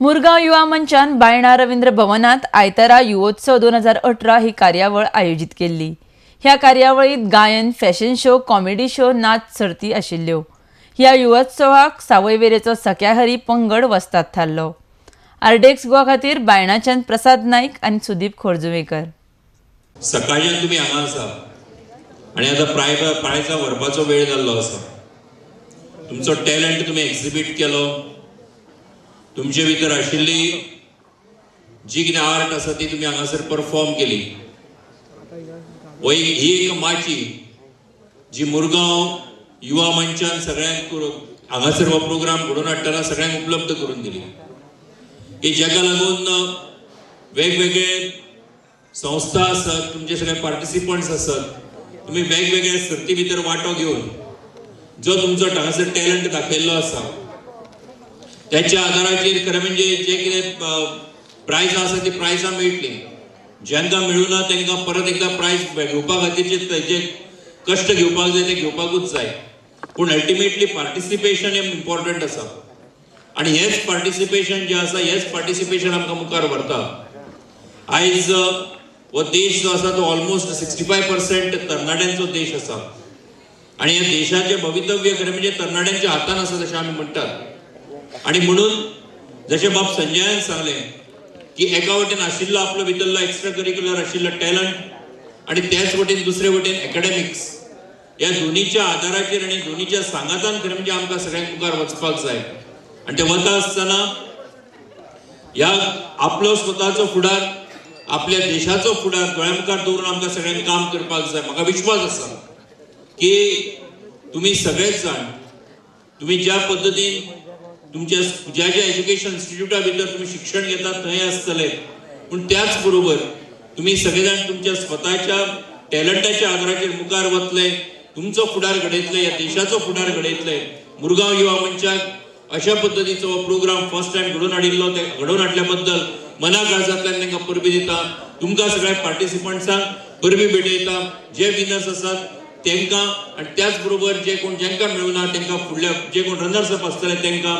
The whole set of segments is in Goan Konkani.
मुरगांव युवा मंचान बायणा रवींद्र भवनात आयतारा युवोत्सव 2018 ही कार्यावळ आयोजीत केल्ली. ह्या कार्यावळीत गायन, फॅशन शो, कॉमेडी शो, नाच सर्ती आशिल्ल्यो. ह्या युवोत्सवाक सावयवेरेचो सख्याहरी पंगड वस्ताद थारलो. आरडीएक्स गोवा खातीर बायणाच्यान प्रसाद नाईक आनी सुदीप खोर्जुवेकर. सकाळच्यान तुमी हांगा आसा आनी आतां प्रायजा व्हरपाचो वेळ जाल्लो आसा. तुमचो टॅलंट तुमी एक्झिबीट केलो, तुमचे भितर आशिल्ली जी कितें आर्ट आसा ती तुमी हांगासर परफॉर्म केली. ही एक माची जी मुरगांव युवा मंचान सगळ्यांक हांगासर हो प्रोग्राम घडोवन हाडटना सगळ्यांक उपलब्ध करून दिली, की जाका लागून वेगवेगळे संस्था आसत, तुमचे सगळे पार्टिसिपंट्स आसत, तुमी वेगवेगळ्या सर्ती भितर वांटो घेवन जो तुमचो हांगासर टॅलंट दाखयल्लो आसा त्याच्या आधाराचेर खरें म्हणजे जे कितें प्रायजां आसा ती प्रायजां मेळटली. जांकां मेळुना तांकां परत एकदां प्रायज घेवपा खातीर जे कश्ट घेवपाक जाय ते घेवपाकूच जाय, पूण अल्टिमेटली पार्टिसिपेशन हें इम्पॉर्टंट आसा आनी हेच पार्टिसिपेशन जें आसा हेच पार्टिसिपेशन आमकां मुखार व्हरता. आयज हो देश जो आसा तो ऑलमोस्ट 65% तरणाट्यांचो देश आसा आनी ह्या देशाचें भवितव्य खरें म्हणजे तरणाट्यांच्या हातान आसा जशें आमी म्हणटात. आनी म्हणून जशें बाब संजयान सांगलें की एका वटेन आशिल्लो आपलो भितरलो एक्स्ट्रा करिक्युलर आशिल्लो टॅलंट आनी त्याच वटेन दुसरे वटेन एकॅडमिक्स, ह्या दोनीच्या आदाराचेर आनी दोनीच्या सांगातान खरें म्हणजे आमकां सगळ्यांक मुखार वचपाक जाय. आनी ते वता आसतना ह्या आपलो स्वताचो फुडार, आपल्या देशाचो फुडार दोळ्या मुखार दवरून आमकां सगळ्यांक काम करपाक जाय. म्हाका विश्वास आसा की तुमी सगळेच जाण तुमी ज्या पद्दतीन तुमच्या ज्या ज्या एज्युकेशन इन्स्टिट्यूटा भितर तुमी शिक्षण घेतात थंय आसतले, पूण त्याच बरोबर तुमी सगळे जाण तुमच्या स्वताच्या टॅलंटाच्या आदाराचेर मुखार वतले, तुमचो फुडार घडयतले, ह्या देशाचो फुडार घडयतले. मुरगांव युवा मंचाक अशा पद्दतीचो हो प्रोग्राम फर्स्ट टायम घडोवन हाडिल्लो, ते घडोवन हाडल्या बद्दल मना काळजांतल्यान तांकां परबी दिता. तुमकां सगळ्या पार्टिसिपंट्सांक परबी भेटयता, जे विनर्स आसात तांकां आनी त्याच बरोबर जे कोण जांकां मेळुना तांकां फुडल्या जे कोण रनर्स अप आसतले तांकां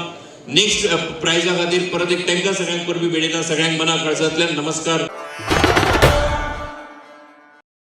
नेक्स्ट प्रायजा खातीर परत एक तांकां सगळ्यांक परबी भेटयता. सगळ्यांक मना काळजांतल्यान नमस्कार.